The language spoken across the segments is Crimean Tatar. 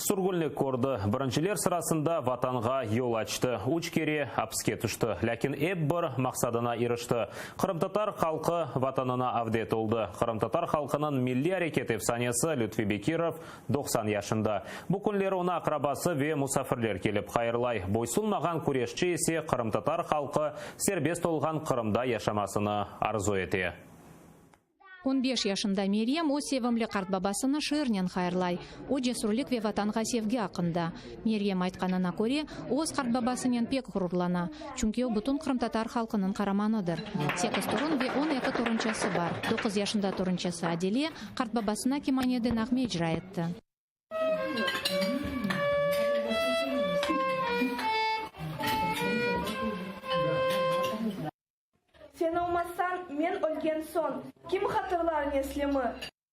Sürgünlik kördi, birinciler sırasında Vatanğa yol açtı, üç kere apiske tüşti, lâkin ep bir maqsadına irişti, qırımtatar halqı Vatanına avdet oldı. Qırımtatar halqınıñ milliy areket efsanesi Lütfi Bekirov 90 yaşında. Bu künleri onı aqrabası ve musafirler kelip hayırlay. Boysunmağan küreşçi ise qırımtatar halqı serbest olğan Qırımda yaşamasını arzu ete. On beş yaşında Meryem öz sevimli qartbabasını şiirnen hayırlay. O, cesürlik ve Vatanğa sevgi aqqında. Meryem aytqanına köre, öz qartbabasınen pek ğururlana, çünki o, bütün qırımtatar halqınıñ qaramanıdır. Sekiz torun ve 12 torunçası bar. Doquz yaşında torunçası Adile qartbabasına kemanede nağme icra etti. Sen olmasañ, men ölgen soñ, kim hatırlar neslimi?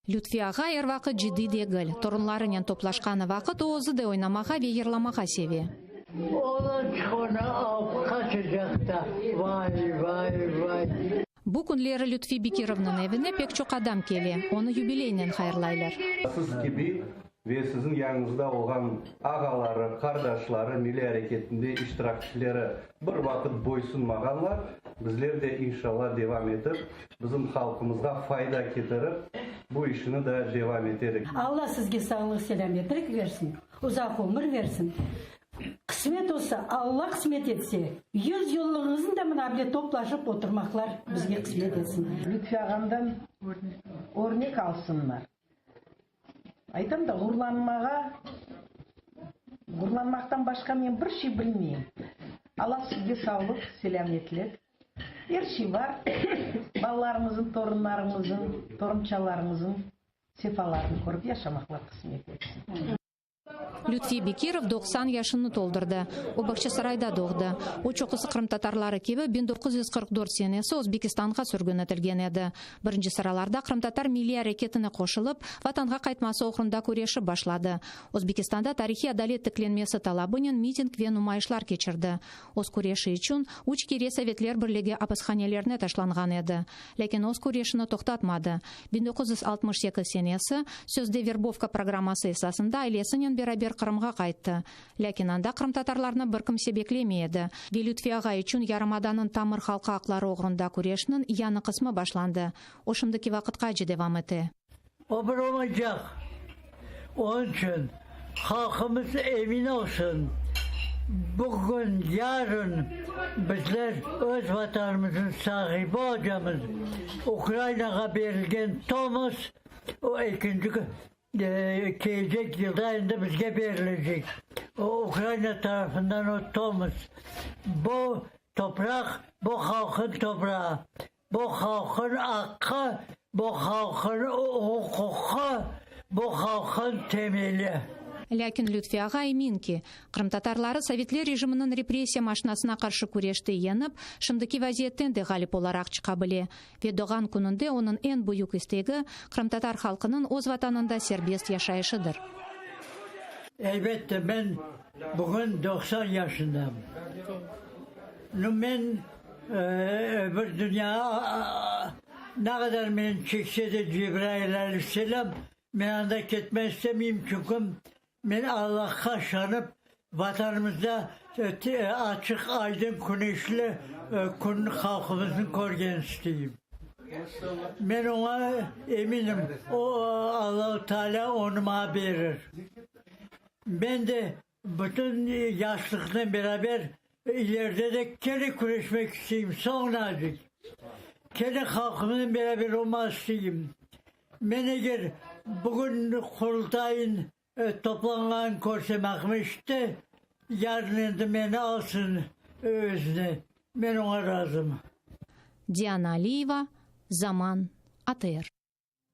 Lütfi ağa er vaqıt ciddiy degil. Torunlarınen toplaşqanı vaqıt o özü de oynamağa ve yırlamağa seve. Oğlançıq onı alıp qaçacaq da, vay, vay, vay. Bu künleri Lütfi Bekirovnıñ evine pek çoq adam kele, onı yubileynen hayırlaylar. Siz kibi ve siziñ yanıñızda olğan ağaları, qardaşları, milliy areketinde iştirakçileri bir vaqıt boysunmağanlar, bizler de, inşallah, devam etip, bizim halqımızğa fayda ketirip, bu işni da devam eterik. Alla sizge sağlıq-selâmetlik versin, uzaq ömür versin. Qısmet olsa, Alla qısmet etse, yüz yıllığıñıznı da mına bile toplaşıp oturmaqlar bizge qısmet etsin. Lütfi ağamdan örnek alsınlar. Aytam da, ğurlanmağa, ğurlanmaqtan başqa men bir şey bilmeyim. Alla sizge sağlıq, selâmetlik. Er şey bar. Balalarıñızın, torunlarıñızın, torunçalarıñızın sefalarını körip yaşamaqlar qısmet etsin. Lütfi Bekirov 90 yaşını toldurdı. O, Bağçasarayda doğdı. O, çoqusı qırımtatarları kibi, 1944 senesi Özbekistanğa sürgün etilgen edi. Birinci sıralarda qırımtatar milliy areketine qoşulıp, Vatanğa qaytması oğrunda küreşip başladı. Özbekistanda tarihiy adalet tiklenmesi talabınen miting ve numayışlar keçirdi. Öz küreşi içün üç kere Sovetler Birligi apishanelerine taşlanğan edi. Lâkin öz küreşini toqtatmadı. 1968 senesi, sözde verbovka programması esasında ailesinen beraber Qırımğa qayttı. Lâkin anda qırımtatarlarnı bir kimse beklemey edi ve Lütfi ağa içün yarımadanıñ tamır halqı aqları oğrunda küreşniñ yañı qısmı başlandı. O şimdiki vaqıtqace devam ete. O bir olacaq. Onıñ içün halqımız emin olsun, bugün, yarın bizler öz Vatanımıznıñ sahibi olacamız. Ukrainağa berilgen Tomos o ekinci kelecek yılda endi bizge berilecek. O Ukraina tarafından o Tomos. Bu topraq, bu halqıñ toprağı. Bu halqıñ aqqı, bu halqıñ uquqı, bu halqıñ temeli. Lâkin Lütfi ağa emin ki, qırımtatarları sovetler rejiminiñ repressiya maşinasına qarşı küreşte yeñip, şimdiki vaziyetten de ğalip olaraq çıqa bile. Ve doğğan kününde onıñ eñ büyük istegi, qırımtatar halqınıñ öz vatanında serbest yaşayışıdır. Elbette, men bugün 90 yaşındam. Nu, men Öbür dünyağa ne qadar meni çekse de Cebrail aleyhisselam, men anda ketmek istemeyim, çünki men Allahqa işanıp, Vatanımızda açıq-aydın küneşli künni halqımıznıñ körgenini isteyim. Men oña eminim, o, Allahu Teala onı maña berir. Men de Bütün yaşlıqnen beraber ileride de kene küreşmek isteyim, soñunacek. Kene halqımnen beraber olmaq isteyim. Men eger bugün Qurultayın toplanğanın körsem Aqmescitte, yarın endi meni alsın özüne, men oña razım. Diana Aliyeva, Zaman, ATR.